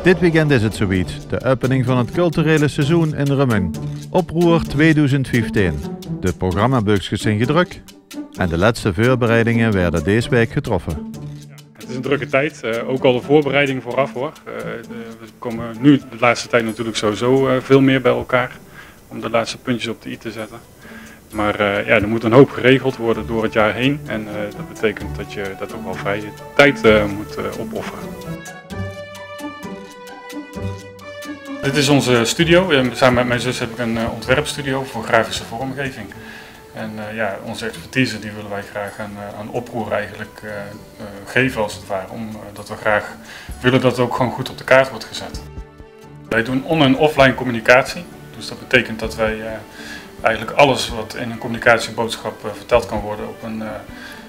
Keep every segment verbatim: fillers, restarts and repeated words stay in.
Dit weekend is het zowied, de opening van het culturele seizoen in Remunj. Oproer tweedoezend vieftien. De programmabeukskes zien gedrök en de lètste veurbereidinge waerde dees waek getroffe. Het is een drukke tijd, eh, ook al de voorbereiding vooraf, hoor. Eh, de, we komen nu de laatste tijd natuurlijk sowieso, eh, veel meer bij elkaar om de laatste puntjes op de i te zetten. Maar, eh, ja, er moet een hoop geregeld worden door het jaar heen. En, eh, dat betekent dat je daar toch wel vrije tijd, eh, moet, eh, opofferen. Dit is onze studio. Eh, samen met mijn zus heb ik een, eh, ontwerpstudio voor grafische vormgeving. En, eh, ja, onze expertise die willen wij graag aan, eh, aan Oproer eigenlijk, eh, eh, geven als het ware. Om, eh, dat we graag willen dat het ook gewoon goed op de kaart wordt gezet. Wij doen on- en offline communicatie. Dus dat betekent dat wij, eh, eigenlijk alles wat in een communicatieboodschap, eh, verteld kan worden op een, eh,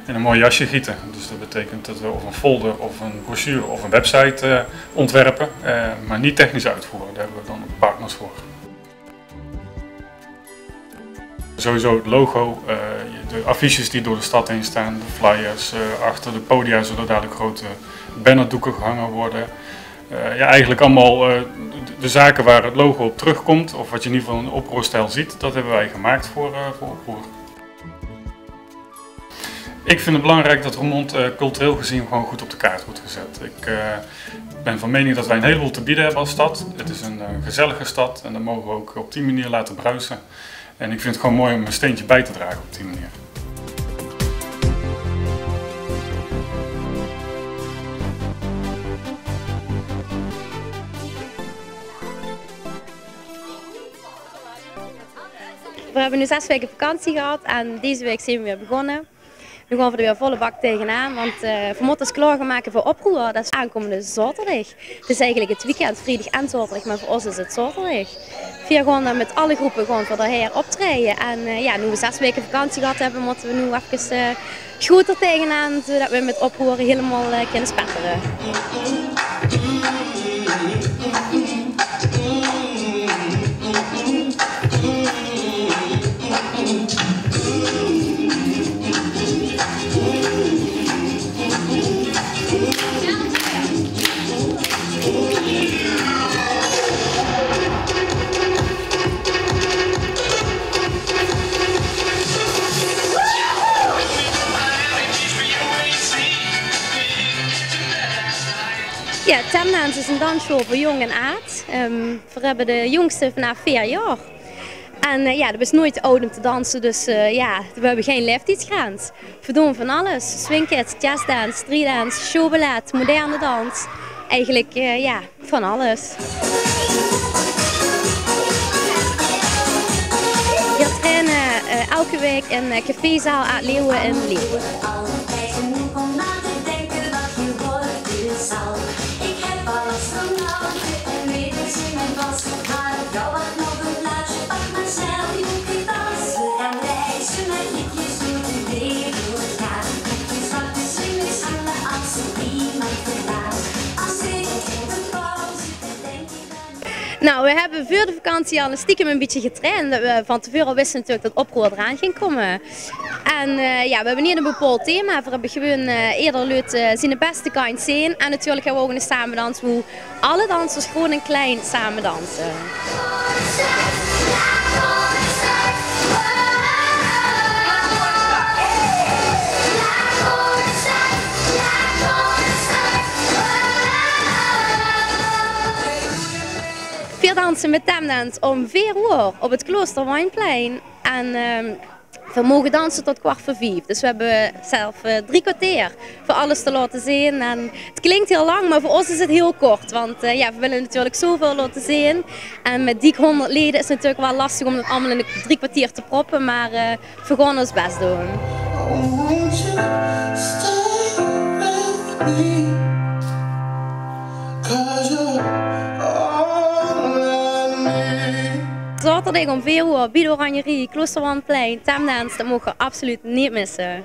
in een mooi jasje gieten. Dus dat betekent dat we of een folder of een brochure of een website, eh, ontwerpen, eh, maar niet technisch uitvoeren. Daar hebben we dan partners voor. Sowieso het logo, eh, de affiches die door de stad heen staan, de flyers, eh, achter de podia zullen dadelijk grote bannerdoeken gehangen worden. Eh, ja, eigenlijk allemaal, eh, de, de zaken waar het logo op terugkomt, of wat je in ieder geval in een Oproerstijl ziet, dat hebben wij gemaakt voor, eh, voor Oproer. Ik vind het belangrijk dat Roermond, eh, cultureel gezien gewoon goed op de kaart wordt gezet. Ik, eh, ben van mening dat wij een heleboel te bieden hebben als stad. Het is een, eh, gezellige stad en dat mogen we ook op die manier laten bruisen. En ik vind het gewoon mooi om een steentje bij te dragen op die manier. Veer höbbe noe zès waeke vakantie gehad en deze waek zien veer weer begós. Noe gaon veer d'r weer volle bak tegenaan, want, eh, veer mótte ós klaormake veur Oproer. Det is aankómmende zaoterdig. Het is eigelik het weekend, vriedig en zaoterdig, mer veur ós is het zaoterdig. Veer gaon dan mit alle gróppe gaon veer d'r haer optraeje. En, eh, jao, noe veer zès waeke vakantie gehad höbbe, mótte veer noe efkes, eh, good d'r tegenaan, zodet veer mit Oproer hielemaol, eh, kinne spettere. Jao, Temdance is ein danssjool veur jónk en aad. Ehm, veer höbbe de jóngste vanaaf veer jaor. En, eh, jao, det is noeats te aad óm te danse, dus, eh, jao, veer höbbe gein laeftiedsgrens. Veer doon van alles. Swingkids, jazzdans, streetdance, showballet, moderne dans. Eigelik, eh, jao, van alles. Veer traine, eh, elke waek in, eh, cafézaal Aad Leeuwen in Leeuwarden. Nou, we höbbe veur de vakantie al stiekem ein bietje getraind. Det we van te veure al wiste natuurlik det Oproer d'raan ging kómme. En, eh, jao, we höbbe neet ein bepaald thema. We höbbe gewoon, eh, eder leut, eh, zien bèste kantj zeen. En natuurlik höbbe we ouch ein samedans, wo alle dansers, groot en klein, same danse. Veer danse mit Temdance óm veer oer op het Kloosterwandjplein. En, ehm, veer moge danse tot kwart veur vief. Dus we höbbe zelf, eh, drie kwarteer veur alles te laote zeen. En het klink hiel lang, mer veur ós is het hiel kort. Want, eh, jao, veer wille natuurlik zoväöl laote zeen. En mit diek hóngerd lede is het natuurlik waal lastig óm det allemaol in ein drie kwarteer te proppe. Mer, eh, veer gaon ós bès doon. Zaoterdig óm veer oer bie de Oranjerie, Kloosterwandjplein, Temdance, det moog geer absoluut neet misse.